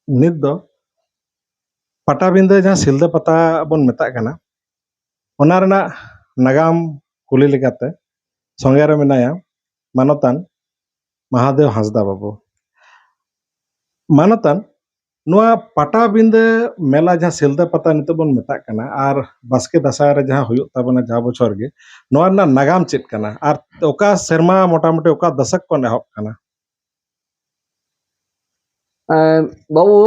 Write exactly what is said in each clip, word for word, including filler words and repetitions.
ᱱᱤᱛ ᱫᱚ ᱯᱟᱴᱟᱵᱤᱸᱫᱟᱹ, ᱡᱟᱦᱟᱸ ᱥᱤᱞᱫᱟᱹ ᱯᱟᱛᱟ ᱵᱚᱱ ᱢᱮᱛᱟᱜ ᱠᱟᱱᱟ, ᱚᱱᱟ ᱨᱮᱱᱟᱜ ᱱᱟᱜᱟᱢ ᱠᱩᱞᱤ ᱞᱮᱠᱟᱛᱮ ᱥᱚᱸᱜᱮ ᱨᱮ ᱢᱮᱱᱟᱭᱟ ᱢᱟᱱᱚᱛᱟᱱ ᱢᱟᱦᱟᱫᱮᱣ ᱦᱟᱸᱥᱫᱟ ᱵᱟᱵᱩ᱾ ᱢᱟᱱᱚᱛᱟᱱ, ᱱᱚᱣᱟ ᱯᱟᱴᱟᱵᱤᱸᱫᱟᱹ ᱢᱮᱞᱟ, ᱡᱟᱦᱟᱸ ᱥᱤᱞᱫᱟᱹ ᱯᱟᱛᱟ ᱱᱤᱛᱚᱜ ᱵᱚᱱ ᱢᱮᱛᱟᱜ ᱠᱟᱱᱟ, ᱟᱨ ᱵᱟᱥᱠᱮ ᱫᱟᱸᱥᱟᱭ ᱨᱮ ᱡᱟᱦᱟᱸ ᱦᱩᱭᱩᱜ ᱛᱟᱵᱚᱱᱟ ᱡᱟ ᱵᱚᱪᱷᱚᱨ ᱜᱮ, ᱱᱚᱣᱟ ᱨᱮᱱᱟᱜ ᱱᱟᱜᱟᱢ ᱪᱮᱫ ᱠᱟᱱᱟ ᱟᱨ ᱚᱠᱟ ᱥᱮᱨᱢᱟ, ᱢᱚᱴᱟᱢᱩᱴᱤ ᱚᱠᱟ ᱫᱚᱥᱚᱠ ᱠᱷᱚᱱ ᱮᱦᱚᱵ ᱠᱟᱱᱟ? ᱮᱸ, ᱵᱟᱹᱵᱩ,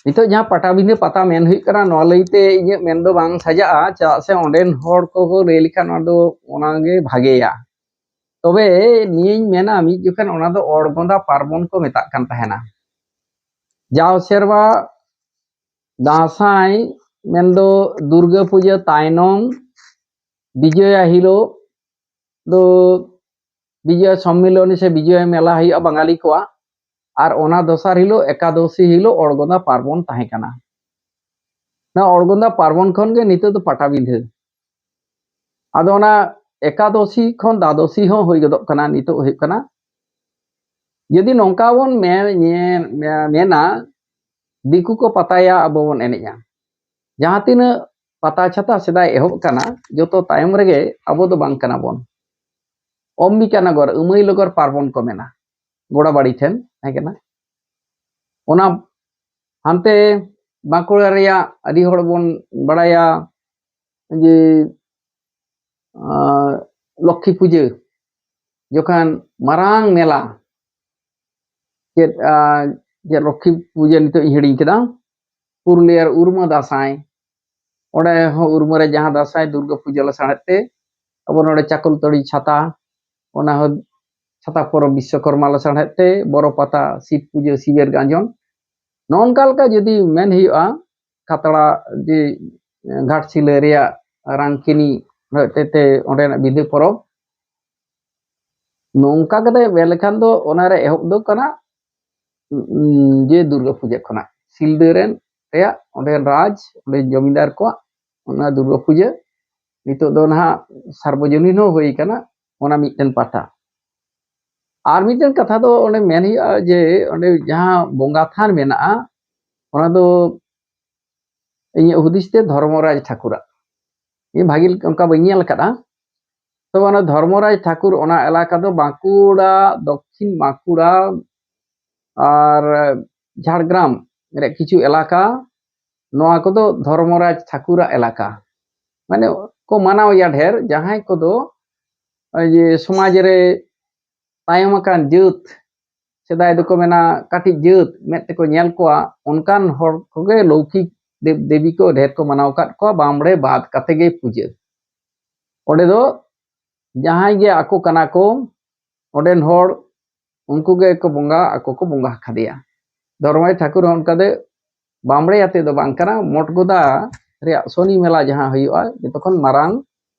ᱱᱤᱛᱚᱜ ᱡᱟᱦᱟᱸ ᱯᱟᱴᱟᱵᱤᱸᱫᱷᱟᱹ ᱯᱟᱛᱟ ᱢᱮᱱ ᱦᱩᱭᱩᱜ ᱠᱟᱱᱟ, ᱱᱚᱣᱟ ᱞᱟᱹᱭᱛᱮ ᱤᱧᱟᱹᱜ ᱢᱮᱱ ᱫᱚ ᱵᱟᱝ ᱥᱟᱡᱟᱜᱼᱟ, ᱪᱮᱫᱟᱜ ᱥᱮ ᱚᱸᱰᱮᱱ ᱦᱚᱲ ᱠᱚᱠᱚ ᱞᱟᱹᱭ ᱞᱮᱠᱷᱟᱱ ᱚᱱᱟ ᱫᱚ, ᱚᱱᱟᱜᱮ ᱵᱷᱟᱜᱮᱭᱟ᱾ ᱛᱚᱵᱮ ᱱᱤᱭᱟᱹᱧ ᱢᱮᱱᱟ, ᱢᱤᱫ ᱡᱚᱠᱷᱚᱱ ᱚᱱᱟ ᱫᱚ ᱚᱲᱜᱚᱸᱫᱟ ᱯᱟᱨᱵᱚᱱ ᱠᱚ ᱢᱮᱛᱟᱜ ᱠᱟᱱ ᱛᱟᱦᱮᱱᱟ᱾ ᱡᱟᱣ ᱥᱮᱨᱢᱟ ᱫᱟᱸᱥᱟᱭ, ᱢᱮᱱᱫᱚ ᱫᱩᱨᱜᱟᱹ ᱯᱩᱡᱟᱹ ᱛᱟᱭᱱᱚᱢ, ᱵᱤᱡᱚᱭᱟ ᱦᱤᱞᱳᱜ ᱫᱚ ᱵᱤᱡᱚᱭᱟ ᱥᱚᱢᱢᱤᱞᱚᱱᱤ ᱥᱮ ᱵᱤᱡᱚᱭᱟ ᱢᱮᱞᱟ ᱦᱩᱭᱩᱜᱼᱟ ᱵᱟঙᱟᱞᱤ ᱠᱚᱣᱟᱜ᱾ ᱟᱨ ᱚᱱᱟ ᱫᱚᱥᱟᱨ ᱦᱤᱞᱳᱜ, ᱮᱠᱟᱫᱚᱥᱤ ᱦᱤᱞᱳᱜ, ᱚᱲᱜᱚᱸᱫᱟ ᱯᱟᱨᱵᱚᱱ ᱛᱟᱦᱮᱸ ᱠᱟᱱᱟ᱾ ᱚᱱᱟ ᱚᱲᱜᱚᱸᱫᱟ ᱯᱟᱨᱵᱚᱱ ᱠᱷᱚᱱ ᱜᱮ ᱱᱤᱛᱚᱜ ᱫᱚ ᱯᱟᱴᱟᱵᱤᱸᱫᱷᱟᱹ᱾ ᱟᱫᱚ ᱚᱱᱟ ᱮᱠᱟᱫᱚᱥᱤ ᱠᱷᱚᱱ ᱫᱟᱫᱚᱥᱤ ᱦᱚᱸ ᱦᱩᱭ ᱜᱚᱫᱚᱜ ᱠᱟᱱᱟ, ᱱᱤᱛᱚᱜ ᱦᱩᱭᱩᱜ ᱠᱟᱱᱟ᱾ ᱡᱩᱫᱤ ᱱᱚᱝᱠᱟ ᱵᱚᱱ ᱢᱮ-, ᱧᱮ-, ᱢᱮ-, ᱢᱮᱱᱟ, ᱫᱤᱠᱩ ᱠᱚ ᱯᱟᱛᱟᱭᱟ, ᱟᱵᱚ ᱵᱚᱱ ᱮᱱᱮᱡᱼᱟ᱾ ᱡᱟᱦᱟᱸ ᱛᱤᱱᱟᱹᱜ ᱯᱟᱛᱟ ᱪᱷᱟᱛᱟ ᱥᱮᱫᱟᱭ ᱮᱦᱚᱵ ᱠᱟᱱᱟ, ᱡᱚᱛᱚ ᱛᱟᱭᱚᱢ ᱨᱮᱜᱮ ᱟᱵᱚ ᱫᱚ ᱵᱟᱝ ᱠᱟᱱᱟ ᱵᱚᱱ᱾ ᱚᱢᱵᱤᱠᱟ ᱱᱚᱜᱚᱨ, ᱟᱹᱢᱟᱹᱭ ᱞᱚᱜᱚᱨ ᱯᱟᱨᱵᱚᱱ ᱠᱚ ᱢᱮᱱᱟ, ᱜᱚᱲᱟᱵᱟᱲᱤ ᱴᱷᱮᱱ ᱛᱟᱦᱮᱸ ᱠᱟᱱᱟ᱾ ᱚᱱᱟ ᱦᱟᱱᱛᱮ ᱵᱟᱸᱠᱩᱲᱟ ᱨᱮᱭᱟᱜ ᱟᱹᱰᱤ ᱦᱚᱲ ᱵᱚᱱ ᱵᱟᱲᱟᱭᱟ ᱡᱮ, ᱟᱸ, ᱞᱚᱠᱠᱷᱤ ᱯᱩᱡᱟᱹ ᱡᱚᱠᱷᱚᱱ ᱢᱟᱨᱟᱝ ᱢᱮᱞᱟ, ᱪᱮᱫ, ᱟᱸ, ᱪᱮᱫ ᱞᱚᱠᱠᱷᱤ ᱯᱩᱡᱟᱹ, ᱱᱤᱛᱚᱜ ᱤᱧ ᱦᱤᱲᱤᱧ ᱠᱮᱫᱟ, ᱯᱩᱨᱩᱞᱤᱭᱟᱹ ᱨᱮ ᱩᱨᱢᱟᱹ ᱫᱟᱸᱥᱟᱭ, ᱚᱸᱰᱮ ᱦᱚᱸ ᱩᱨᱢᱟᱹ ᱨᱮ ᱡᱟᱦᱟᱸ ᱫᱟᱸᱥᱟᱭ ᱫᱩᱨᱜᱟᱹ ᱯᱩᱡᱟᱹ ᱞᱟᱥᱟᱲᱦᱮᱫ ᱛᱮ, ᱟᱵᱚ ᱱᱚᱰᱮ ᱪᱟᱠᱚᱞᱛᱟᱹᱲᱤ ᱪᱷᱟᱛᱟ, ᱚᱱᱟ ᱦᱚᱸ ᱪᱷᱟᱛᱟ ᱯᱚᱨᱚᱵᱽ ᱵᱤᱥᱥᱚᱠᱚᱨᱢᱟ ᱞᱟᱥᱟᱲᱦᱮᱫ ᱛᱮ, ᱵᱚᱨᱚ ᱯᱟᱛᱟ, ᱥᱤᱵ ᱯᱩᱡᱟᱹ, ᱥᱤᱵᱮᱨ ᱜᱟᱸᱡᱚᱱ, ᱱᱚᱜᱼᱚ ᱱᱚᱝᱠᱟ ᱞᱮᱠᱟ ᱡᱩᱫᱤ ᱢᱮᱱ ᱦᱩᱭᱩᱜᱼᱟ, ᱠᱷᱟᱛᱲᱟ ᱡᱮ ᱜᱷᱟᱴᱥᱤᱞᱟᱹ ᱨᱮᱭᱟᱜ ᱨᱟᱝᱠᱤᱱᱤ ᱦᱚᱛᱮᱡ ᱛᱮ ᱚᱸᱰᱮᱱᱟᱜ ᱵᱤᱸᱫᱷᱟᱹ ᱯᱚᱨᱚᱵᱽ, ᱱᱚᱝᱠᱟ ᱠᱟᱛᱮ ᱢᱮᱱ ᱞᱮᱠᱷᱟᱱ ᱫᱚ ᱚᱱᱟᱨᱮ ᱮᱦᱚᱵ ᱫᱚ ᱠᱟᱱᱟ, ᱩᱸ, ᱡᱮ ᱫᱩᱨᱜᱟᱹ ᱯᱩᱡᱟᱹ ᱠᱷᱚᱱᱟᱜ ᱥᱤᱞᱫᱟᱹ ᱨᱮᱱ ᱨᱮᱭᱟᱜ ᱚᱸᱰᱮ ᱨᱟᱡᱽ, ᱚᱸᱰᱮ ᱡᱚᱢᱤᱫᱟᱨ ᱠᱚᱣᱟᱜ ᱚᱱᱟ ᱫᱩᱨᱜᱟᱹ ᱯᱩᱡᱟᱹ ᱱᱤᱛᱚᱜ ᱫᱚ ᱱᱟᱦᱟᱜ ᱥᱟᱨᱵᱚᱡᱚᱱᱤᱱ ᱦᱚᱸ ᱦᱩᱭ ᱠᱟᱱᱟ, ᱚᱱᱟ ᱢᱤᱫᱴᱮᱱ ᱯᱟᱦᱴᱟ᱾ ᱟᱨ ᱢᱤᱫᱴᱮᱱ ᱠᱟᱛᱷᱟ ᱫᱚ ᱚᱸᱰᱮ ᱢᱮᱱ ᱦᱩᱭᱩᱜᱼᱟ ᱡᱮ ᱚᱸᱰᱮ ᱡᱟᱦᱟᱸ ᱵᱚᱸᱜᱟ ᱛᱷᱟᱱ ᱢᱮᱱᱟᱜᱼᱟ, ᱚᱱᱟ ᱫᱚ ᱤᱧᱟᱹᱜ ᱦᱩᱫᱤᱥ ᱛᱮ ᱫᱷᱚᱨᱢᱚᱨᱟᱡᱽ ᱴᱷᱟᱹᱠᱩᱨᱟᱜ, ᱤᱧ ᱵᱷᱟᱹᱜᱤ ᱚᱱᱠᱟ ᱵᱟᱹᱧ ᱧᱮᱞ ᱟᱠᱟᱫᱼᱟ᱾ ᱛᱚᱵᱮ ᱚᱱᱟ ᱫᱷᱚᱨᱢᱚᱨᱟᱡᱽ ᱴᱷᱟᱹᱠᱩᱨ ᱚᱱᱟ ᱮᱞᱟᱠᱟ ᱫᱚ ᱵᱟᱸᱠᱩᱲᱟ, ᱫᱚᱠᱠᱷᱤᱱ ᱵᱟᱸᱠᱩᱲᱟ ᱟᱨ ᱡᱷᱟᱲᱜᱨᱟᱢ ᱨᱮ ᱠᱤᱪᱷᱩ ᱮᱞᱟᱠᱟ, ᱱᱚᱣᱟ ᱠᱚᱫᱚ ᱫᱷᱚᱨᱢᱚᱨᱟᱡᱽ ᱴᱷᱟᱹᱠᱩᱨᱟᱜ ᱮᱞᱟᱠᱟ᱾ ᱢᱟᱱᱮ ᱠᱚ ᱢᱟᱱᱟᱣ ᱮᱭᱟ ᱰᱷᱮᱨ ᱡᱟᱦᱟᱸᱭ ᱠᱚᱫᱚ ᱡᱮ ᱥᱚᱢᱟᱡᱽ ᱨᱮ ᱛᱟᱭᱚᱢ ᱟᱠᱟᱱ ᱡᱟᱹᱛ, ᱥᱮᱫᱟᱭ ᱫᱚᱠᱚ ᱢᱮᱱᱟ ᱠᱟᱹᱴᱤᱡ ᱡᱟᱹᱛ ᱢᱮᱫ ᱛᱮᱠᱚ ᱧᱮᱞ ᱠᱚᱣᱟ, ᱚᱱᱠᱟᱱ ᱦᱚᱲ ᱠᱚᱜᱮ ᱞᱚᱣᱠᱤᱠ ᱫᱮᱵ ᱫᱮᱵᱤ ᱠᱚ ᱰᱷᱮᱨ ᱠᱚ ᱢᱟᱱᱟᱣ ᱟᱠᱟᱫ ᱠᱚᱣᱟ, ᱵᱟᱢᱲᱮ ᱵᱟᱫ ᱠᱟᱛᱮ ᱜᱮ ᱯᱩᱡᱟᱹ᱾ ᱚᱸᱰᱮ ᱫᱚ ᱡᱟᱦᱟᱸᱭ ᱜᱮ ᱟᱠᱚ ᱠᱟᱱᱟ ᱠᱚ, ᱚᱸᱰᱮᱱ ᱦᱚᱲ, ᱩᱱᱠᱩ ᱜᱮ ᱠᱚ ᱵᱚᱸᱜᱟ, ᱟᱠᱚ ᱠᱚ ᱵᱚᱸᱜᱟ ᱟᱠᱟᱫᱮᱭᱟ᱾ ᱫᱷᱚᱨᱢᱚᱨᱟᱡᱽ ᱴᱷᱟᱹᱠᱩᱨ ᱦᱚᱸ ᱚᱱᱠᱟ ᱫᱚ ᱵᱟᱢᱲᱮ ᱟᱛᱮ ᱫᱚ ᱵᱟᱝ ᱠᱟᱱᱟ, ᱢᱚᱴᱜᱚᱫᱟ ᱨᱮᱭᱟᱜ ᱥᱚᱱᱤ ᱢᱮᱞᱟ ᱡᱟᱦᱟᱸ ᱦᱩᱭᱩᱜᱼᱟ, ᱡᱚᱛᱚ ᱠᱷᱚᱱ ᱢᱟᱨᱟᱝ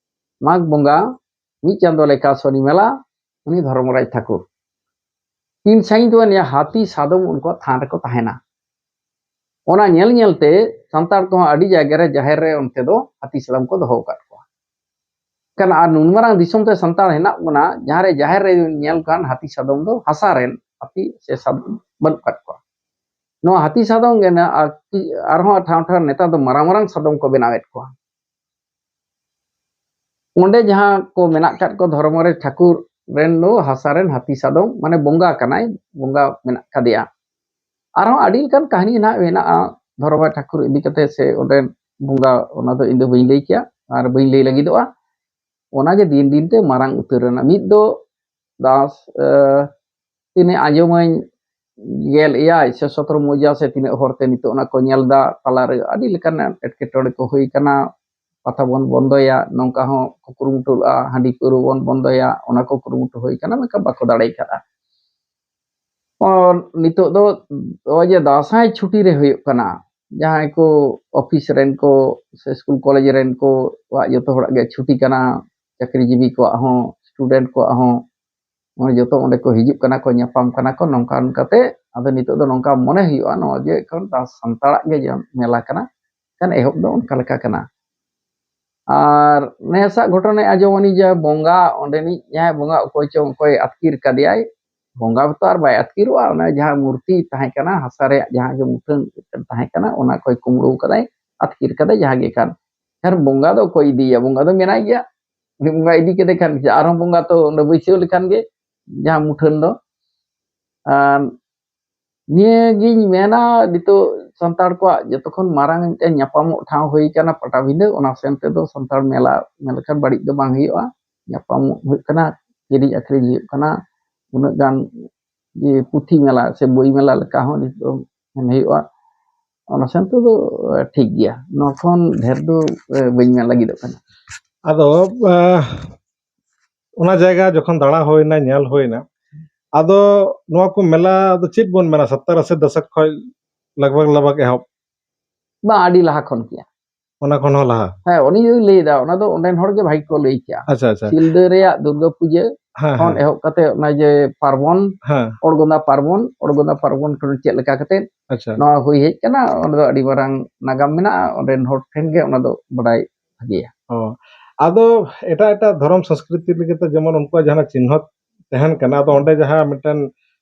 ᱢᱟᱜᱽ ᱵᱚᱸᱜᱟ ᱢᱤᱫ ᱪᱟᱸᱫᱳ ᱞᱮᱠᱟ ᱥᱚᱱᱤ ᱢᱮᱞᱟ, ᱩᱱᱤ ᱫᱷᱚᱨᱢᱚᱨᱟᱡᱽ ᱴᱷᱟᱹᱠᱩᱨ᱾ ᱛᱤᱱ ᱥᱟᱺᱜᱤᱧ ᱫᱚ ᱱᱤᱭᱟᱹ ᱦᱟᱹᱛᱤ ᱥᱟᱫᱚᱢ ᱩᱱᱠᱩᱣᱟᱜ ᱛᱷᱟᱱ ᱨᱮᱠᱚ ᱛᱟᱦᱮᱱᱟ᱾ ᱚᱱᱟ ᱧᱮᱞ ᱧᱮᱞᱛᱮ ᱥᱟᱱᱛᱟᱲ ᱠᱚᱦᱚᱸ ᱟᱹᱰᱤ ᱡᱟᱭᱜᱟ ᱨᱮ ᱡᱟᱦᱮᱨ ᱨᱮ ᱚᱱᱛᱮ ᱫᱚ ᱦᱟᱹᱛᱤ ᱥᱟᱫᱚᱢ ᱠᱚ ᱫᱚᱦᱚ ᱟᱠᱟᱫ ᱠᱚᱣᱟ᱾ ᱠᱟᱱᱟ᱾ ᱟᱨ ᱱᱩᱱ ᱢᱟᱨᱟᱝ ᱫᱤᱥᱚᱢ ᱛᱮ ᱥᱟᱱᱛᱟᱲ ᱦᱮᱱᱟᱜ ᱵᱚᱱᱟ, ᱡᱟᱦᱟᱸ ᱨᱮ ᱡᱟᱦᱮᱨ ᱨᱮ ᱧᱮᱞ ᱠᱟᱱ ᱦᱟᱹᱛᱤ ᱥᱟᱫᱚᱢ ᱫᱚ ᱦᱟᱥᱟ ᱨᱮᱱ ᱦᱟᱹᱛᱤ ᱥᱮ ᱥᱟᱫᱚᱢ ᱵᱟᱹᱱᱩᱜ ᱟᱠᱟᱫ ᱠᱚᱣᱟ᱾ ᱱᱚᱣᱟ ᱦᱟᱹᱛᱤ ᱥᱟᱫᱚᱢ ᱜᱮ ᱱᱟ-, ᱟᱨ ᱠᱤ-, ᱟᱨᱦᱚᱸ ᱴᱷᱟᱶ ᱴᱷᱟᱶ ᱱᱮᱛᱟᱨ ᱫᱚ ᱢᱟᱨᱟᱝ ᱢᱟᱨᱟᱝ ᱥᱟᱫᱚᱢ ᱠᱚ ᱵᱮᱱᱟᱣᱮᱫ ᱠᱚᱣᱟ᱾ ᱚᱸᱰᱮ ᱡᱟᱦᱟᱸ ᱠᱚ ᱢᱮᱱᱟᱜ ᱟᱠᱟᱫ ᱠᱚ ᱫᱷᱚᱨᱢᱚᱨᱟᱡᱽ ᱴᱷᱟᱹᱠᱩᱨ ᱨᱮᱱ ᱫᱚ ᱦᱟᱥᱟ ᱨᱮᱱ ᱦᱟᱹᱛᱤ ᱥᱟᱫᱚᱢ, ᱢᱟᱱᱮ ᱵᱚᱸᱜᱟ ᱠᱟᱱᱟᱭ, ᱵᱚᱸᱜᱟ ᱢᱮᱱᱟᱜ ᱟᱠᱟᱫᱮᱭᱟ᱾ ᱟᱨᱦᱚᱸ ᱟᱹᱰᱤ ᱞᱮᱠᱟᱱ ᱠᱟᱹᱦᱱᱤ ᱱᱟᱦᱟᱜ ᱢᱮᱱᱟᱜᱼᱟ ᱫᱷᱚᱨᱚᱢᱟᱭ ᱴᱷᱟᱹᱠᱩᱨ ᱤᱫᱤ ᱠᱟᱛᱮ, ᱥᱮ ᱚᱸᱰᱮ ᱵᱚᱸᱜᱟ, ᱚᱱᱟ ᱫᱚ ᱤᱧ ᱫᱚ ᱵᱟᱹᱧ ᱞᱟᱹᱭ ᱠᱮᱭᱟ ᱟᱨ ᱵᱟᱹᱧ ᱞᱟᱹᱭ ᱞᱟᱹᱜᱤᱫᱚᱜᱼᱟ᱾ ᱚᱱᱟᱜᱮ ᱫᱤᱱ ᱫᱤᱱ ᱛᱮ ᱢᱟᱨᱟᱝ ᱩᱛᱟᱹᱨ ᱮᱱᱟ᱾ ᱢᱤᱫ ᱫᱚ ᱫᱟᱥ, ᱮ, ᱛᱤᱱᱟᱹᱜ ᱟᱸᱡᱚᱢᱟᱹᱧ, ᱜᱮᱞ ᱮᱭᱟᱭ ᱥᱮ ᱥᱚᱛᱨᱚ ᱢᱚᱡᱟ ᱥᱮ ᱛᱤᱱᱟᱹᱜ ᱦᱚᱲᱛᱮ ᱱᱤᱛᱚᱜ ᱚᱱᱟ ᱠᱚ ᱧᱮᱞ ᱮᱫᱟ, ᱛᱟᱞᱟᱨᱮ ᱟᱹᱰᱤ ᱞᱮᱠᱟᱱ ᱮᱴᱠᱮᱴᱚᱬᱮ ᱠᱚ ᱦᱩᱭ ᱠᱟᱱᱟ, ᱯᱟᱛᱟ ᱵᱚᱱ ᱵᱚᱱᱫᱚᱭᱟ, ᱱᱚᱝᱠᱟ ᱦᱚᱸ ᱠᱚ ᱠᱩᱨᱩᱢᱩᱴᱩ ᱞᱮᱫᱼᱟ, ᱦᱟᱺᱰᱤ ᱯᱟᱹᱣᱨᱟᱹ ᱵᱚᱱ ᱵᱚᱱᱫᱚᱭᱟ, ᱚᱱᱟ ᱠᱚ ᱠᱩᱨᱩᱢᱩᱴᱩ ᱦᱩᱭ ᱠᱟᱱᱟ, ᱢᱮᱱᱠᱷᱟᱱ ᱵᱟᱠᱚ ᱫᱟᱲᱮ ᱠᱟᱫᱼᱟ᱾ ᱚ, ᱱᱤᱛᱚᱜ ᱫᱚ ᱱᱚᱜᱼᱚᱭ ᱡᱮ ᱫᱟᱸᱥᱟᱭ ᱪᱷᱩᱴᱤ ᱨᱮ ᱦᱩᱭᱩᱜ ᱠᱟᱱᱟ, ᱡᱟᱦᱟᱸᱭ ᱠᱚ ᱚᱯᱷᱤᱥ ᱨᱮᱱ ᱠᱚ ᱥᱮ ᱥᱠᱩᱞ ᱠᱚᱞᱮᱡᱽ ᱨᱮᱱ ᱠᱚᱣᱟᱜ ᱡᱚᱛᱚ ᱦᱚᱲᱟᱜ ᱜᱮ ᱪᱷᱩᱴᱤ ᱠᱟᱱᱟ, ᱪᱟᱹᱠᱨᱤ ᱡᱤᱵᱤ ᱠᱚᱣᱟᱜ ᱦᱚᱸ, ᱥᱴᱩᱰᱮᱱᱴ ᱠᱚᱣᱟᱜ ᱦᱚᱸ, ᱱᱚᱜᱼᱚᱭ ᱡᱚᱛᱚ ᱚᱸᱰᱮ ᱠᱚ ᱦᱤᱡᱩᱜ ᱠᱟᱱᱟ ᱠᱚ, ᱧᱟᱯᱟᱢ ᱠᱟᱱᱟ ᱠᱚ, ᱱᱚᱝᱠᱟ ᱚᱱᱠᱟᱛᱮ ᱟᱫᱚ ᱱᱤᱛᱚᱜ ᱫᱚ ᱱᱚᱝᱠᱟ ᱢᱚᱱᱮ ᱦᱩᱭᱩᱜᱼᱟ, ᱱᱚᱣᱟ ᱡᱮ ᱮᱠᱷᱚᱱ ᱫᱟᱸᱥ ᱥᱟᱱᱛᱟᱲᱟᱜ ᱜᱮ ᱡᱮ ᱢᱮᱞᱟ ᱠᱟᱱᱟ, ᱠᱷᱟᱱ ᱮᱦᱚᱵ ᱫᱚ ᱚᱱᱠᱟ ᱞᱮᱠᱟ ᱠᱟᱱᱟ᱾ ᱟᱨ ᱱᱮᱥᱟᱜ ᱜᱷᱚᱴᱚᱱᱟᱭ ᱟᱸᱡᱚᱢ ᱟᱹᱱᱤᱡ ᱡᱮ ᱵᱚᱸᱜᱟ, ᱚᱸᱰᱮᱱᱤᱡ ᱡᱟᱦᱟᱸᱭ ᱵᱚᱸᱜᱟ ᱚᱠᱚᱭ ᱪᱚᱝ ᱚᱠᱚᱭ ᱟᱹᱛᱠᱤᱨ ᱠᱟᱫᱮᱭᱟᱭ, ᱵᱚᱸᱜᱟ ᱛᱚ ᱟᱨ ᱵᱟᱭ ᱟᱹᱛᱠᱤᱨᱚᱜᱼᱟ, ᱚᱱᱟ ᱡᱟᱦᱟᱸ ᱢᱩᱨᱛᱤ ᱛᱟᱦᱮᱸ ᱠᱟᱱᱟ, ᱦᱟᱥᱟ ᱨᱮᱭᱟᱜ ᱡᱟᱦᱟᱸ ᱜᱮ ᱢᱩᱴᱷᱟᱹᱱ ᱛᱟᱦᱮᱸ ᱠᱟᱱᱟ, ᱚᱱᱟ ᱠᱚᱭ ᱠᱩᱢᱵᱽᱲᱩ ᱠᱟᱫᱟᱭ, ᱟᱹᱛᱠᱤᱨ ᱠᱟᱫᱟᱭ, ᱡᱟᱦᱟᱸ ᱜᱮ ᱠᱟᱱ᱾ ᱟᱨ ᱵᱚᱸᱜᱟ ᱫᱚ ᱚᱠᱚᱭ ᱤᱫᱤᱭᱮᱭᱟ? ᱵᱚᱸᱜᱟ ᱫᱚ ᱢᱮᱱᱟᱭ ᱜᱮᱭᱟ, ᱩᱱᱤ ᱵᱚᱸᱜᱟ ᱤᱫᱤ ᱠᱮᱫᱮ ᱠᱷᱟᱱ ᱜᱮ, ᱟᱨᱦᱚᱸ ᱵᱚᱸᱜᱟ ᱛᱚ ᱚᱸᱰᱮ ᱵᱟᱹᱭᱥᱟᱹᱣ ᱞᱮᱠᱷᱟᱱ ᱜᱮ ᱡᱟᱦᱟᱸ ᱢᱩᱴᱷᱟᱹᱱ ᱫᱚ᱾ ᱟᱨ ᱱᱤᱭᱟᱹᱜᱤᱧ ᱢᱮᱱᱟ, ᱱᱤᱛᱚᱜ ᱥᱟᱱᱛᱟᱲ ᱠᱚᱣᱟᱜ ᱡᱚᱛᱚ ᱠᱷᱚᱱ ᱢᱟᱨᱟᱝ ᱢᱤᱫᱴᱮᱱ ᱧᱟᱯᱟᱢᱚᱜ ᱴᱷᱟᱶ ᱦᱩᱭ ᱠᱟᱱᱟ ᱯᱟᱴᱟᱵᱤᱸᱫᱷᱟᱹ, ᱚᱱᱟ ᱥᱮᱱ ᱛᱮᱫᱚ ᱥᱟᱱᱛᱟᱲ ᱢᱮᱞᱟ ᱢᱮᱱ ᱞᱮᱠᱷᱟᱱ ᱵᱟᱹᱲᱤᱡ ᱫᱚ ᱵᱟᱝ ᱦᱩᱭᱩᱜᱼᱟ᱾ ᱧᱟᱯᱟᱢᱚᱜ ᱦᱩᱭᱩᱜ ᱠᱟᱱᱟ, ᱠᱤᱨᱤᱧ ᱟᱹᱠᱷᱨᱤᱧ ᱦᱩᱭᱩᱜ ᱠᱟᱱᱟ, ᱩᱱᱟᱹᱜ ᱜᱟᱱ ᱡᱮ ᱯᱩᱛᱷᱤ ᱢᱮᱞᱟ ᱥᱮ ᱵᱳᱭ ᱢᱮᱞᱟ ᱞᱮᱠᱟ ᱦᱚᱸ ᱱᱤᱛᱚᱜ ᱢᱮᱱ ᱦᱩᱭᱩᱜᱼᱟ᱾ ᱚᱱᱟ ᱥᱮᱱ ᱛᱮᱫᱚ ᱴᱷᱤᱠ ᱜᱮᱭᱟ, ᱱᱚᱣᱟ ᱠᱷᱚᱱ ᱰᱷᱮᱨ ᱫᱚ ᱵᱟᱹᱧ ᱢᱮᱱ ᱞᱟᱹᱜᱤᱫᱚᱜ ᱠᱟᱱᱟ᱾ ᱟᱫᱚ ᱚᱱᱟ ᱡᱟᱭᱜᱟ ᱡᱚᱠᱷᱚᱱ ᱫᱟᱬᱟ ᱦᱩᱭᱱᱟ, ᱧᱮᱞ ᱦᱩᱭᱱᱟ, ᱟᱫᱚ ᱱᱚᱣᱟ ᱠᱚ ᱢᱮᱞᱟ ᱫᱚ ᱪᱮᱫ ᱵᱚᱱ ᱢᱮᱱᱟ, ᱥᱚᱛᱛᱚᱨ ᱟᱥᱤ ᱫᱚᱥᱚᱠ ᱠᱷᱚᱱ ᱞᱟᱜᱽ ᱵᱷᱟᱜᱽ ᱞᱟᱜᱽ ᱵᱷᱟᱜᱽ ᱮᱦᱚᱵ? ᱵᱟᱝ, ᱟᱹᱰᱤ ᱞᱟᱦᱟ ᱠᱷᱚᱱ ᱜᱮᱭᱟ᱾ ᱚᱱᱟ ᱠᱷᱚᱱ ᱦᱚᱸ ᱞᱟᱦᱟ? ᱦᱮᱸ, ᱩᱱᱤ ᱫᱚᱭ ᱞᱟᱹᱭ ᱮᱫᱟ, ᱚᱱᱟ ᱫᱚ ᱚᱸᱰᱮᱱ ᱦᱚᱲ ᱜᱮ ᱵᱷᱟᱜᱮ ᱠᱚ ᱞᱟᱹᱭ ᱠᱮᱭᱟ᱾ ᱟᱪᱪᱷᱟ, ᱟᱪᱪᱷᱟ᱾ ᱥᱤᱞᱫᱟᱹ ᱨᱮᱭᱟᱜ ᱫᱩᱨᱜᱟᱹ ᱯᱩᱡᱟᱹ ᱦᱮᱸ, ᱠᱷᱚᱱ ᱦᱮᱸ᱾ ᱮᱦᱚᱵ ᱠᱟᱛᱮ ᱚᱱᱟ ᱡᱮ ᱯᱟᱨᱵᱚᱱ, ᱦᱮᱸ᱾ ᱚᱲᱜᱚᱸᱫᱟ ᱯᱟᱨᱵᱚᱱ, ᱚᱲᱜᱚᱸᱫᱟ ᱯᱟᱨᱵᱚᱱ ᱠᱷᱚᱱ ᱪᱮᱫ ᱞᱮᱠᱟ ᱠᱟᱛᱮ ᱟᱪᱪᱷᱟ᱾ ᱱᱚᱣᱟ ᱦᱩᱭ ᱦᱮᱡ ᱠᱟᱱᱟ, ᱚᱸᱰᱮ ᱫᱚ ᱟᱹᱰᱤ ᱢᱟᱨᱟᱝ ᱱᱟᱜᱟᱢ ᱢᱮᱱᱟᱜᱼᱟ᱾ ᱚᱸᱰᱮᱱ ᱦᱚᱲ ᱴᱷᱮᱱ ᱜᱮ ᱚᱱᱟ ᱫᱚ ᱵᱟᱰᱟᱭ ᱵᱷᱟᱜᱮᱭᱟ᱾ ᱚ, ᱟᱫᱚ ᱮᱴᱟᱜ ᱮᱴᱟᱜ ᱫᱷᱚᱨᱚᱢ ᱥᱚᱝᱥᱠᱨᱤᱛᱤ ᱞᱮᱠᱟᱛᱮ ᱡᱮᱢᱚᱱ ᱩᱱᱠᱩᱣᱟᱜ ᱡᱟᱦᱟᱸ ᱪᱤᱱᱦᱟᱹ ᱛᱟᱦᱮᱱ ᱠᱟᱱᱟ, ᱟᱫᱚ ᱚᱸᱰᱮ ᱡᱟᱦᱟᱸ ᱢᱤᱫᱴᱮᱱ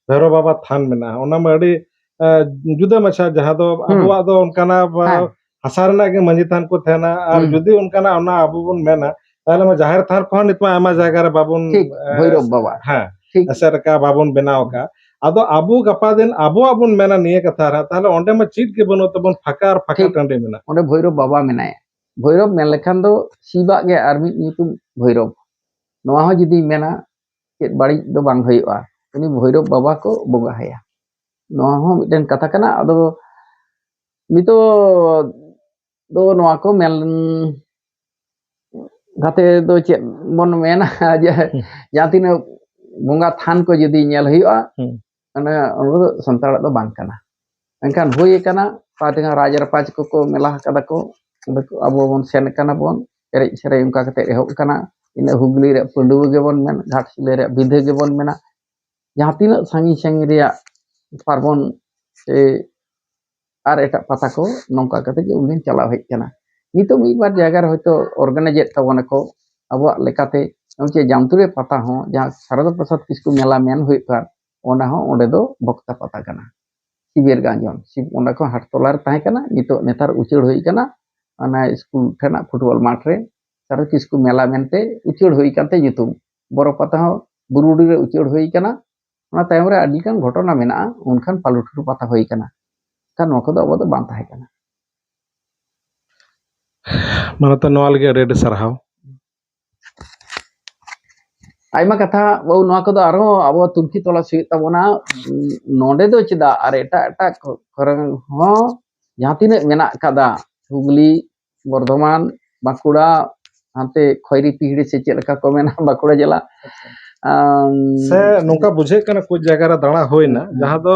ᱵᱷᱮᱨᱚ ᱵᱟᱵᱟ ᱛᱷᱟᱱ ᱢᱮᱱᱟᱜᱼᱟ, ᱚᱱᱟ ᱢᱟ ᱟᱹᱰᱤ, ᱮ, ᱡᱩᱫᱟᱹ ᱢᱟᱪᱷᱟ, ᱡᱟᱦᱟᱸ ᱫᱚ ᱦᱩᱸ᱾ ᱟᱵᱚᱣᱟᱜ ᱫᱚ ᱚᱱᱠᱟᱱᱟᱜ, ᱵᱟ, ᱦᱮᱸ᱾ ᱦᱟᱥᱟ ᱨᱮᱱᱟᱜ ᱜᱮ ᱢᱟᱹᱡᱷᱤ ᱛᱷᱟᱱ ᱠᱚ ᱛᱟᱦᱮᱱᱟ, ᱟᱨ ᱦᱩᱸ᱾ ᱡᱩᱫᱤ ᱚᱱᱠᱟᱱᱟᱜ ᱚᱱᱟ ᱟᱵᱚ ᱵᱚᱱ ᱢᱮᱱᱟ, ᱛᱟᱦᱚᱞᱮ ᱢᱟ ᱡᱟᱦᱮᱨ ᱛᱷᱟᱱ ᱠᱚᱦᱚᱸ ᱱᱤᱛ ᱢᱟ ᱟᱭᱢᱟ ᱡᱟᱭᱜᱟ ᱨᱮ ᱵᱟᱵᱚᱱ, ᱴᱷᱤᱠ, ᱮ, ᱵᱷᱳᱭᱨᱳᱵ ᱵᱟᱵᱟ᱾ ᱦᱮᱸ, ᱴᱷᱤᱠ᱾ ᱮᱥᱮᱫ ᱟᱠᱟᱫ, ᱵᱟᱵᱚᱱ ᱵᱮᱱᱟᱣ ᱟᱠᱟᱫ᱾ ᱟᱫᱚ ᱟᱵᱚ ᱜᱟᱯᱟ ᱫᱤᱱ ᱟᱵᱚᱣᱟᱜ ᱵᱚᱱ ᱢᱮᱱᱟ ᱱᱤᱭᱟᱹ ᱠᱟᱛᱷᱟ ᱨᱮ, ᱛᱟᱦᱚᱞᱮ ᱚᱸᱰᱮ ᱢᱟ ᱪᱮᱫ ᱜᱮ ᱵᱟᱹᱱᱩᱜ ᱛᱟᱵᱚᱱ, ᱯᱷᱟᱸᱠᱟ ᱟᱨ ᱯᱷᱟᱸᱠᱟ ᱴᱷᱤᱠ᱾ ᱴᱟᱺᱰᱤ ᱢᱮᱱᱟᱜᱼᱟ᱾ ᱚᱸᱰᱮ ᱵᱷᱳᱭᱨᱳᱵ ᱵᱟᱵᱟ ᱢᱮᱱᱟᱭᱟ᱾ ᱵᱷᱳᱭᱨᱳᱵ ᱢᱮᱱ ᱞᱮᱠᱷᱟᱱ ᱫᱚ ᱥᱤᱵᱟᱜ ᱜᱮ ᱟᱨ ᱢᱤᱫ ᱧᱩᱛᱩᱢ ᱵᱷᱳᱭᱨᱳᱵ᱾ ᱱᱚᱣᱟ ᱦᱚᱸ ᱡᱩᱫᱤᱧ ᱢᱮᱱᱟ, ᱪᱮᱫ ᱵᱟᱹᱲᱤᱡ ᱫᱚ ᱵᱟᱝ ᱦᱩᱭᱩᱜᱼᱟ, ᱩᱱᱤ ᱵᱷᱳᱭᱨᱳᱵ ᱵᱟᱵᱟ ᱠᱚ ᱵᱚᱸᱜᱟ ᱟᱭᱟ᱾ ᱱᱚᱣᱟ ᱦᱚᱸ ᱢᱤᱫᱴᱮᱱ ᱠᱟᱛᱷᱟ ᱠᱟᱱᱟ᱾ ᱟᱫᱚ ᱱᱤᱛᱚᱜ ᱫᱚ ᱱᱚᱣᱟ ᱠᱚ ᱢᱮᱱ ᱠᱟᱛᱮ ᱫᱚ ᱪᱮᱫ ᱵᱚᱱ ᱢᱮᱱᱟ, ᱡᱮ ᱡᱟᱦᱟᱸ ᱛᱤᱱᱟᱹᱜ ᱵᱚᱸᱜᱟ ᱛᱷᱟᱱ ᱠᱚ ᱡᱩᱫᱤ ᱧᱮᱞ ᱦᱩᱭᱩᱜᱼᱟ, ᱦᱩᱸ᱾ ᱚᱱᱟ ᱚᱱᱟ ᱫᱚ ᱥᱟᱱᱛᱟᱲᱟᱜ ᱫᱚ ᱵᱟᱝ ᱠᱟᱱᱟ᱾ ᱢᱮᱱᱠᱷᱟᱱ ᱦᱩᱭ ᱟᱠᱟᱱᱟ, ᱯᱟᱴᱜᱟᱸ ᱨᱟᱡᱽ ᱨᱟᱯᱟᱡᱽ ᱠᱚᱠᱚ ᱢᱮᱞᱟ ᱟᱠᱟᱫᱟ ᱠᱚ, ᱚᱸᱰᱮ ᱠᱚ, ᱟᱵᱚ ᱵᱚᱱ ᱥᱮᱱ ᱟᱠᱟᱱᱟ ᱵᱚᱱ, ᱮᱱᱮᱡ ᱥᱮᱨᱮᱧ ᱚᱱᱠᱟ ᱠᱟᱛᱮ ᱮᱦᱚᱵ ᱟᱠᱟᱱᱟ᱾ ᱤᱱᱟᱹ ᱦᱩᱜᱽᱞᱤ ᱨᱮᱭᱟᱜ ᱯᱟᱺᱰᱩᱣᱟᱹ ᱜᱮᱵᱚᱱ ᱢᱮᱱ, ᱜᱷᱟᱴᱥᱤᱞᱟᱹ ᱨᱮᱭᱟᱜ ᱵᱤᱫᱷᱟᱹ ᱜᱮᱵᱚᱱ ᱢᱮᱱᱟ, ᱡᱟᱦᱟᱸ ᱛᱤᱱᱟᱹᱜ ᱥᱟᱺᱜᱤᱧ ᱥᱟᱺᱜᱤᱧ ᱨᱮᱭᱟᱜ ᱯᱟᱨᱵᱚᱱ ᱥᱮ ᱟᱨ ᱮᱴᱟᱜ ᱯᱟᱛᱟ ᱠᱚ ᱱᱚᱝᱠᱟ ᱠᱟᱛᱮ ᱜᱮ ᱩᱱᱫᱤᱱ ᱪᱟᱞᱟᱣ ᱦᱮᱡ ᱠᱟᱱᱟ᱾ ᱱᱤᱛᱚᱜ ᱢᱤᱫ ᱵᱟᱨ ᱡᱟᱭᱜᱟ ᱨᱮ ᱦᱚᱭᱛᱳ organize ᱮᱫ ᱛᱟᱵᱚᱱᱟᱠᱚ ᱟᱵᱚᱣᱟᱜ ᱞᱮᱠᱟᱛᱮ, ᱮᱢᱚᱱ ᱪᱮᱫ ᱡᱟᱢᱛᱩᱨᱤᱭᱟᱹ ᱯᱟᱛᱟ ᱦᱚᱸ ᱡᱟᱦᱟᱸ ᱥᱟᱨᱚᱫᱟ ᱯᱨᱚᱥᱟᱫᱽ ᱠᱤᱥᱠᱩ ᱢᱮᱞᱟ ᱢᱮᱱ ᱦᱩᱭᱩᱜ ᱠᱟᱱ, ᱚᱱᱟ ᱦᱚᱸ ᱚᱸᱰᱮ ᱫᱚ ᱵᱚᱠᱛᱟ ᱯᱟᱛᱟ ᱠᱟᱱᱟ᱾ ᱥᱤᱵᱮᱨ ᱜᱟᱸᱡᱚᱱ ᱥᱤᱵ ᱚᱸᱰᱮ ᱠᱷᱚᱱ ᱦᱟᱴᱛᱚᱞᱟ ᱨᱮ ᱛᱟᱦᱮᱸ ᱠᱟᱱᱟ, ᱱᱤᱛᱚᱜ ᱱᱮᱛᱟᱨ ᱩᱪᱟᱹᱲ ᱦᱩᱭ ᱠᱟᱱᱟ᱾ ᱚᱱᱟ ᱥᱠᱩᱞ ᱴᱷᱮᱱᱟᱜ ᱯᱷᱩᱴᱵᱚᱞ ᱢᱟᱴᱷ ᱨᱮ ᱥᱟᱨᱚ ᱠᱤᱥᱠᱩ ᱢᱮᱞᱟ ᱢᱮᱱᱛᱮ ᱩᱪᱟᱹᱲ ᱦᱩᱭ ᱠᱟᱱᱛᱮ ᱧᱩᱛᱩᱢ᱾ ᱵᱚᱨᱚ ᱯᱟᱛᱟ ᱦᱚᱸ ᱵᱩᱨᱩᱰᱤ ᱨᱮ ᱩᱪᱟᱹᱲ ᱦᱩᱭ ᱠᱟᱱᱟ᱾ ᱚᱱᱟ ᱛᱟᱭᱚᱢ ᱨᱮ ᱟᱹᱰᱤ ᱜᱟᱱ ᱜᱷᱚᱴᱚᱱᱟ ᱢᱮᱱᱟᱜᱼᱟ, ᱩᱱᱠᱷᱟᱱ ᱯᱟᱞᱩᱴᱷᱩᱨ ᱯᱟᱛᱟ ᱦᱩᱭ ᱠᱟᱱᱟ᱾ ᱠᱷᱟᱱ ᱱᱚᱣᱟ ᱠᱚᱫᱚ ᱟᱵᱚ ᱫᱚ ᱵᱟᱝ ᱛᱟᱦᱮᱸ ᱠᱟᱱᱟ᱾ ᱢᱟᱱᱚᱛ, ᱱᱚᱣᱟ ᱞᱟᱹᱜᱤᱫ ᱟᱹᱰᱤ ᱟᱹᱰᱤ ᱥᱟᱨᱦᱟᱣ᱾ ᱟᱭᱢᱟ ᱠᱟᱛᱷᱟ ᱵᱟᱹᱵᱩ, ᱱᱚᱣᱟ ᱠᱚᱫᱚ ᱟᱨᱦᱚᱸ ᱟᱵᱚ ᱛᱩᱱᱠᱷᱤ ᱛᱚᱞᱟᱥ ᱦᱩᱭᱩᱜ ᱛᱟᱵᱚᱱᱟ᱾ ᱱᱚᱰᱮ ᱫᱚ ᱪᱮᱫᱟᱜ, ᱟᱨ ᱮᱴᱟᱜ ᱮᱴᱟᱜ ᱠᱚᱨᱮ ᱦᱚᱸ ᱡᱟᱦᱟᱸ ᱛᱤᱱᱟᱹᱜ ᱢᱮᱱᱟᱜ ᱠᱟᱫᱟ, ᱦᱩᱜᱽᱞᱤ, ᱵᱚᱨᱫᱷᱚᱢᱟᱱ, ᱵᱟᱸᱠᱩᱲᱟ, ᱦᱟᱱᱛᱮ ᱠᱷᱚᱭᱨᱤ ᱯᱤᱦᱲᱤ ᱥᱮ ᱪᱮᱫ ᱞᱮᱠᱟ ᱠᱚ ᱢᱮᱱᱟ ᱵᱟᱸᱠᱩᱲᱟ ᱡᱮᱞᱟ᱾ ᱟᱢ, ᱥᱮ ᱱᱚᱝᱠᱟ ᱵᱩᱡᱷᱟᱹᱜ ᱠᱟᱱᱟ ᱠᱩᱪ ᱡᱟᱭᱜᱟ ᱨᱮ ᱫᱟᱬᱟ ᱦᱩᱭᱱᱟ, ᱦᱩᱸ᱾ ᱡᱟᱦᱟᱸ ᱫᱚ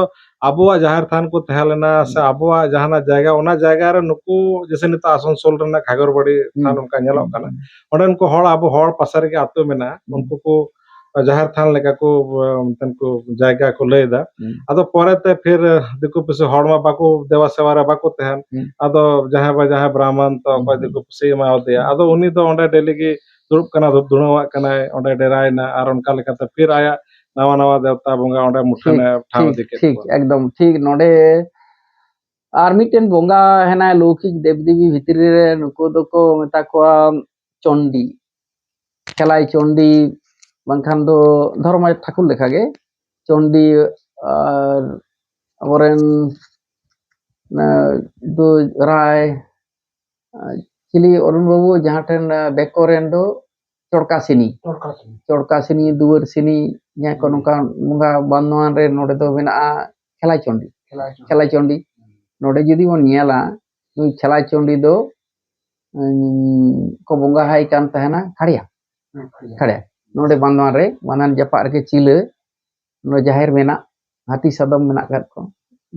ᱟᱵᱚᱣᱟᱜ ᱡᱟᱦᱮᱨ ᱛᱷᱟᱱ ᱠᱚ ᱛᱟᱦᱮᱸ ᱞᱮᱱᱟ ᱥᱮ ᱟᱵᱚᱣᱟᱜ ᱡᱟᱦᱟᱱᱟᱜ ᱡᱟᱭᱜᱟ, ᱚᱱᱟ ᱡᱟᱭᱜᱟ ᱨᱮ ᱱᱩᱠᱩ ᱡᱮᱥᱮ ᱱᱤᱛᱚᱜ ᱟᱥᱟᱱᱥᱳᱞ ᱨᱮᱱᱟᱜ ᱜᱷᱟᱜᱚᱨᱵᱟᱲᱤ ᱛᱷᱟᱱ ᱦᱩᱸ᱾ ᱚᱱᱠᱟ ᱧᱮᱞᱚᱜ ᱠᱟᱱᱟ, ᱦᱩᱸ᱾ ᱚᱸᱰᱮᱱ ᱠᱚ ᱦᱚᱲ ᱟᱵᱚ ᱦᱚᱲ ᱯᱟᱥᱮ ᱨᱮᱜᱮ ᱟᱹᱛᱩ ᱢᱮᱱᱟᱜᱼᱟ, ᱦᱩᱸ᱾ ᱩᱱᱠᱩ ᱠᱚ ᱡᱟᱦᱮᱨ ᱛᱷᱟᱱ ᱞᱮᱠᱟ ᱠᱚ ᱚᱱᱛᱮᱱ ᱠᱚ ᱡᱟᱭᱜᱟ ᱠᱚ ᱞᱟᱹᱭ ᱮᱫᱟ᱾ ᱦᱩᱸ᱾ ᱟᱫᱚ ᱯᱚᱨᱮᱛᱮ ᱯᱷᱤᱨ ᱫᱤᱠᱩ ᱯᱩᱥᱤ ᱦᱚᱲ ᱢᱟ ᱵᱟᱠᱚ ᱫᱮᱵᱟ ᱥᱮᱵᱟ ᱨᱮ ᱵᱟᱠᱚ ᱛᱟᱦᱮᱱ, ᱦᱩᱸ᱾ ᱟᱫᱚ ᱡᱟᱦᱟᱸᱭ ᱵᱟ ᱡᱟᱦᱟᱸᱭ ᱵᱨᱟᱦᱢᱚᱱ ᱛᱚ ᱚᱠᱚᱭ ᱦᱩᱸ᱾ ᱫᱤᱠᱩ ᱯᱩᱥᱤ ᱮᱢᱟᱣᱟᱫᱮᱭᱟ, ᱟᱫᱚ ᱩᱱᱤ ᱫᱚ ᱚᱸᱰᱮ ᱰᱮᱞᱤ ᱜᱮ ᱫᱩᱲᱩᱵ ᱠᱟᱱᱟ, ᱫᱷᱩᱯ ᱫᱷᱩᱲᱟᱹᱣᱟᱜ ᱠᱟᱱᱟᱭ, ᱚᱸᱰᱮ ᱰᱮᱨᱟᱭᱮᱱᱟ, ᱟᱨ ᱚᱱᱠᱟ ᱞᱮᱠᱟᱛᱮ ᱯᱷᱤᱨ ᱟᱭᱟᱜ ᱱᱟᱣᱟ ᱱᱟᱣᱟ ᱫᱮᱵᱛᱟ ᱵᱚᱸᱜᱟ ᱚᱸᱰᱮ ᱢᱩᱴᱷᱟᱹᱱᱮ ᱴᱷᱟᱶ ᱤᱫᱤ ᱠᱮᱫ ᱴᱷᱤᱠ, ᱠᱚᱣᱟ᱾ ᱮᱠᱫᱚᱢ ᱴᱷᱤᱠ᱾ ᱱᱚᱰᱮ ᱟᱨ ᱢᱤᱫᱴᱮᱱ ᱵᱚᱸᱜᱟ ᱦᱮᱱᱟᱭ ᱞᱳᱠᱤᱠ ᱫᱮᱵᱽᱫᱮᱵᱤ ᱵᱷᱤᱛᱨᱤ ᱨᱮ, ᱱᱩᱠᱩ ᱫᱚᱠᱚ ᱢᱮᱛᱟ ᱠᱚᱣᱟ ᱪᱚᱱᱰᱤ, ᱠᱷᱮᱞᱟᱭ ᱪᱚᱱᱰᱤ, ᱵᱟᱝᱠᱷᱟᱱ ᱫᱚ ᱫᱷᱚᱨᱢᱚ ᱴᱷᱟᱹᱠᱩᱨ ᱞᱮᱠᱟᱜᱮ ᱪᱚᱱᱰᱤ᱾ ᱟᱨ ᱟᱵᱚᱨᱮᱱ ᱫᱚ ᱨᱟᱭ, ᱪᱤᱞᱤ ᱚᱨᱩᱱ ᱵᱟᱹᱵᱩ, ᱡᱟᱦᱟᱸ ᱴᱷᱮᱱ ᱵᱮᱠᱚ ᱨᱮᱱ ᱫᱚ ᱪᱚᱲᱠᱟ ᱥᱤᱱᱤ, ᱪᱚᱲᱠᱟ ᱥᱤᱱᱤ᱾ ᱪᱚᱲᱠᱟ ᱥᱤᱱᱤ, ᱫᱩᱣᱟᱹᱨ ᱥᱤᱱᱤ, ᱡᱟᱦᱟᱸ ᱠᱚ ᱦᱩᱸ᱾ ᱱᱚᱝᱠᱟ ᱵᱚᱸᱜᱟ ᱵᱟᱸᱫᱷᱣᱟᱱ ᱨᱮ ᱱᱚᱰᱮ ᱫᱚ ᱢᱮᱱᱟᱜᱼᱟ ᱠᱷᱮᱞᱟᱭ ᱪᱚᱱᱰᱤ᱾ ᱠᱷᱮᱞᱟᱭ ᱪᱚᱱᱰᱤ᱾ ᱠᱷᱮᱞᱟᱭ ᱪᱚᱱᱰᱤ᱾ ᱱᱚᱰᱮ ᱡᱩᱫᱤ ᱵᱚᱱ ᱧᱮᱞᱟ, ᱱᱩᱭ ᱠᱷᱮᱞᱟᱭ ᱪᱚᱱᱰᱤ ᱫᱚ ᱩᱸ, ᱠᱚ ᱵᱚᱸᱜᱟ ᱟᱭ ᱠᱟᱱ ᱛᱟᱦᱮᱱᱟ ᱠᱷᱟᱲᱭᱟ᱾ ᱦᱮᱸ, ᱠᱷᱟᱲᱭᱟ᱾ ᱠᱷᱟᱲᱭᱟ᱾ ᱱᱚᱰᱮ ᱵᱟᱸᱫᱷᱣᱟᱱ ᱨᱮ, ᱵᱟᱸᱫᱷᱣᱟᱱ ᱡᱟᱯᱟᱜ ᱨᱮᱜᱮ ᱪᱤᱞᱟᱹ, ᱱᱚᱰᱮ ᱡᱟᱦᱮᱨ ᱢᱮᱱᱟᱜ, ᱦᱟᱹᱛᱤ ᱥᱟᱫᱚᱢ ᱢᱮᱱᱟᱜ ᱟᱠᱟᱫ ᱠᱚ,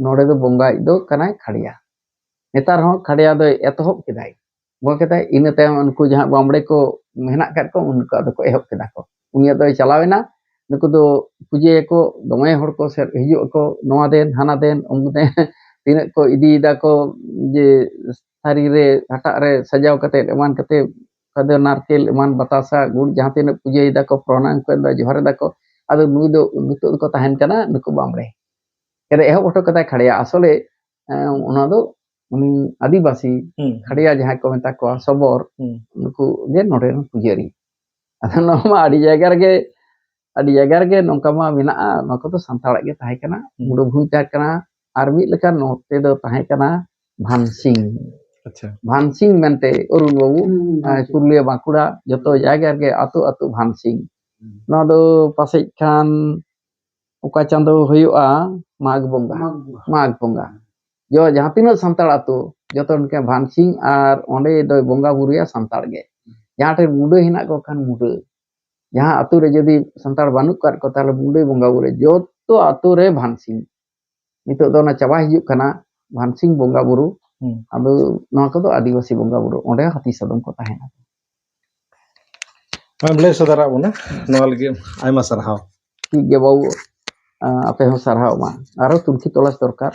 ᱱᱚᱰᱮ ᱫᱚ ᱵᱚᱸᱜᱟᱭᱤᱡ ᱫᱚ ᱠᱟᱱᱟᱭ ᱠᱷᱟᱲᱭᱟ᱾ ᱱᱮᱛᱟᱨ ᱦᱚᱸ ᱠᱷᱟᱲᱭᱟ ᱫᱚᱭ ᱮᱛᱚᱦᱚᱵ ᱠᱮᱫᱟᱭ, ᱵᱚᱸᱜᱟ ᱠᱮᱫᱟᱭ, ᱤᱱᱟᱹ ᱛᱟᱭᱚᱢ ᱩᱱᱠᱩ ᱡᱟᱦᱟᱸ ᱵᱟᱢᱵᱲᱮ ᱠᱚ ᱢᱮᱱᱟᱜ ᱟᱠᱟᱫ ᱠᱚ, ᱩᱱᱠᱩ ᱟᱫᱚ ᱠᱚ ᱮᱦᱚᱵ ᱠᱮᱫᱟ ᱠᱚ᱾ ᱩᱱᱤᱭᱟᱜ ᱫᱚᱭ ᱪᱟᱞᱟᱣ ᱮᱱᱟ, ᱱᱩᱠᱩ ᱫᱚ ᱯᱩᱡᱟᱹᱭᱟᱠᱚ, ᱫᱚᱢᱮ ᱦᱚᱲ ᱠᱚ ᱥᱮ-, ᱦᱤᱡᱩᱜ ᱟᱠᱚ, ᱱᱚᱣᱟ ᱫᱮᱱ, ᱦᱟᱱᱟ ᱫᱮᱱ, ᱚᱢᱩᱠ ᱫᱮᱱ, ᱛᱤᱱᱟᱹᱜ ᱠᱚ ᱤᱫᱤᱭᱮᱫᱟ ᱠᱚ, ᱡᱮ ᱛᱷᱟᱹᱨᱤ ᱨᱮ, ᱦᱟᱴᱟᱜ ᱨᱮ ᱥᱟᱡᱟᱣ ᱠᱟᱛᱮ, ᱮᱢᱟᱱ ᱠᱟᱛᱮ, ᱚᱠᱟ ᱫᱚ ᱱᱟᱨᱠᱮᱞ, ᱮᱢᱟᱱ ᱵᱟᱛᱟᱥᱟ, ᱜᱩᱲ, ᱡᱟᱦᱟᱸ ᱛᱤᱱᱟᱹᱜ ᱯᱩᱡᱟᱹᱭ ᱫᱟᱠᱚ, ᱯᱨᱚᱱᱟᱢ ᱠᱚ ᱮᱢ ᱮᱫᱟ, ᱡᱚᱦᱟᱨ ᱮᱫᱟ ᱠᱚ, ᱟᱫᱚ ᱱᱩᱭ ᱫᱚ ᱱᱤᱛᱚᱜ ᱫᱚᱠᱚ ᱛᱟᱦᱮᱱ ᱠᱟᱱᱟ ᱱᱩᱠᱩ ᱵᱟᱢᱵᱽᱲᱮ᱾ ᱮᱨᱮ ᱮᱦᱚᱵ ᱦᱚᱴᱚ ᱠᱟᱫᱟᱭ ᱠᱷᱟᱲᱭᱟ, ᱟᱥᱚᱞᱮ ᱮᱸ, ᱚᱱᱟ ᱫᱚ ᱩᱱᱤ ᱟᱹᱫᱤᱵᱟᱹᱥᱤ ᱦᱩᱸ᱾ ᱠᱷᱟᱲᱭᱟ ᱡᱟᱦᱟᱸᱭ ᱠᱚ ᱢᱮᱛᱟ ᱠᱚᱣᱟ ᱥᱚᱵᱚᱨ, ᱦᱩᱸ᱾ ᱱᱩᱠᱩ ᱜᱮ ᱱᱚᱰᱮ ᱨᱮᱱ ᱯᱩᱡᱟᱹᱨᱤ᱾ ᱟᱫᱚ ᱱᱚᱣᱟ ᱢᱟ ᱟᱹᱰᱤ ᱡᱟᱭᱜᱟ ᱨᱮᱜᱮ ᱟᱹᱰᱤ ᱡᱟᱭᱜᱟ ᱨᱮᱜᱮ ᱱᱚᱝᱠᱟ ᱢᱟ ᱢᱮᱱᱟᱜᱼᱟ, ᱱᱚᱣᱟ ᱠᱚᱫᱚ ᱥᱟᱱᱛᱟᱲᱟᱜ ᱜᱮ ᱛᱟᱦᱮᱸ ᱠᱟᱱᱟ, ᱦᱩᱸ᱾ ᱢᱩᱰᱟᱹ ᱵᱷᱩᱢᱤ ᱛᱟᱦᱮᱸ ᱠᱟᱱᱟ᱾ ᱟᱨ ᱢᱤᱫ ᱞᱮᱠᱟ ᱱᱚᱛᱮ ᱫᱚ ᱛᱟᱦᱮᱸ ᱠᱟᱱᱟ ᱵᱷᱟᱱᱥᱤᱝ᱾ ᱟᱪᱪᱷᱟ᱾ ᱵᱷᱟᱱᱥᱤᱝ ᱢᱮᱱᱛᱮ ᱚᱨᱩᱱ ᱵᱟᱹᱵᱩ, ᱦᱩᱸ, ᱟᱨ ᱯᱩᱨᱩᱞᱤᱭᱟᱹ, ᱵᱟᱸᱠᱩᱲᱟ, ᱡᱚᱛᱚ ᱡᱟᱭᱜᱟ ᱨᱮᱜᱮ ᱟᱹᱛᱩ ᱟᱹᱛᱩ ᱵᱷᱟᱱᱥᱤᱝ᱾ ᱦᱩᱸ᱾ ᱱᱚᱣᱟ ᱫᱚ ᱯᱟᱥᱮᱡ ᱠᱷᱟᱱ ᱚᱠᱟ ᱪᱟᱸᱫᱚ ᱦᱩᱭᱩᱜᱼᱟ? ᱢᱟᱜᱽ ᱵᱚᱸᱜᱟ᱾ ᱢᱟᱜᱽ ᱵᱚᱸᱜᱟ᱾ ᱢᱟᱜᱽ ᱵᱚᱸᱜᱟ᱾ ᱡᱚ ᱡᱟᱦᱟᱸ ᱛᱤᱱᱟᱹᱜ ᱥᱟᱱᱛᱟᱲ ᱟᱹᱛᱩ, ᱡᱚᱛᱚ ᱱᱤᱠᱟᱹ ᱵᱷᱟᱱᱥᱤᱝ ᱟᱨ ᱚᱸᱰᱮ ᱫᱚᱭ ᱵᱚᱸᱜᱟ ᱵᱩᱨᱩᱭᱟ ᱥᱟᱱᱛᱟᱲ ᱜᱮ᱾ ᱡᱟᱦᱟᱸ ᱴᱷᱮᱱ ᱢᱩᱰᱟᱹ ᱦᱮᱱᱟᱜ ᱠᱚ ᱠᱷᱟᱱ ᱢᱩᱰᱟᱹ, ᱡᱟᱦᱟᱸ ᱟᱹᱛᱩ ᱨᱮ ᱡᱩᱫᱤ ᱥᱟᱱᱛᱟᱲ ᱵᱟᱹᱱᱩᱜ ᱠᱟᱫ ᱠᱚ ᱛᱟᱦᱚᱞᱮ ᱢᱩᱰᱟᱹᱭ ᱵᱚᱸᱜᱟ ᱵᱩᱨᱩᱭᱟ᱾ ᱡᱚᱛᱚ ᱟᱹᱛᱩ ᱨᱮ ᱵᱷᱟᱱᱥᱤᱝ᱾ ᱱᱤᱛᱚᱜ ᱫᱚ ᱚᱱᱟ ᱪᱟᱵᱟ ᱦᱤᱡᱩᱜ ᱠᱟᱱᱟ ᱵᱷᱟᱱᱥᱤᱝ ᱵᱚᱸᱜᱟ ᱵᱩᱨᱩ᱾ ᱦᱩᱸ᱾ ᱟᱫᱚ ᱱᱚᱣᱟ ᱠᱚᱫᱚ ᱟᱹᱫᱤᱵᱟᱹᱥᱤ ᱵᱚᱸᱜᱟ ᱵᱩᱨᱩ, ᱚᱸᱰᱮ ᱦᱟᱹᱛᱤ ᱥᱟᱫᱚᱢ ᱠᱚ ᱛᱟᱦᱮᱱᱟ᱾ ᱟᱢ ᱞᱟᱹᱭ ᱥᱚᱫᱚᱨᱟᱜ ᱵᱚᱱᱟ ᱱᱚᱣᱟ ᱞᱟᱹᱜᱤᱫ ᱟᱭᱢᱟ ᱥᱟᱨᱦᱟᱣ᱾ ᱴᱷᱤᱠ ᱜᱮ ᱵᱟᱹᱵᱩ, ᱟᱸ, ᱟᱯᱮ ᱦᱚᱸ ᱥᱟᱨᱦᱟᱣ ᱢᱟ᱾ ᱟᱨᱚ ᱛᱩᱱᱠᱷᱤ ᱛᱚᱞᱟᱥ ᱫᱚᱨᱠᱟᱨ᱾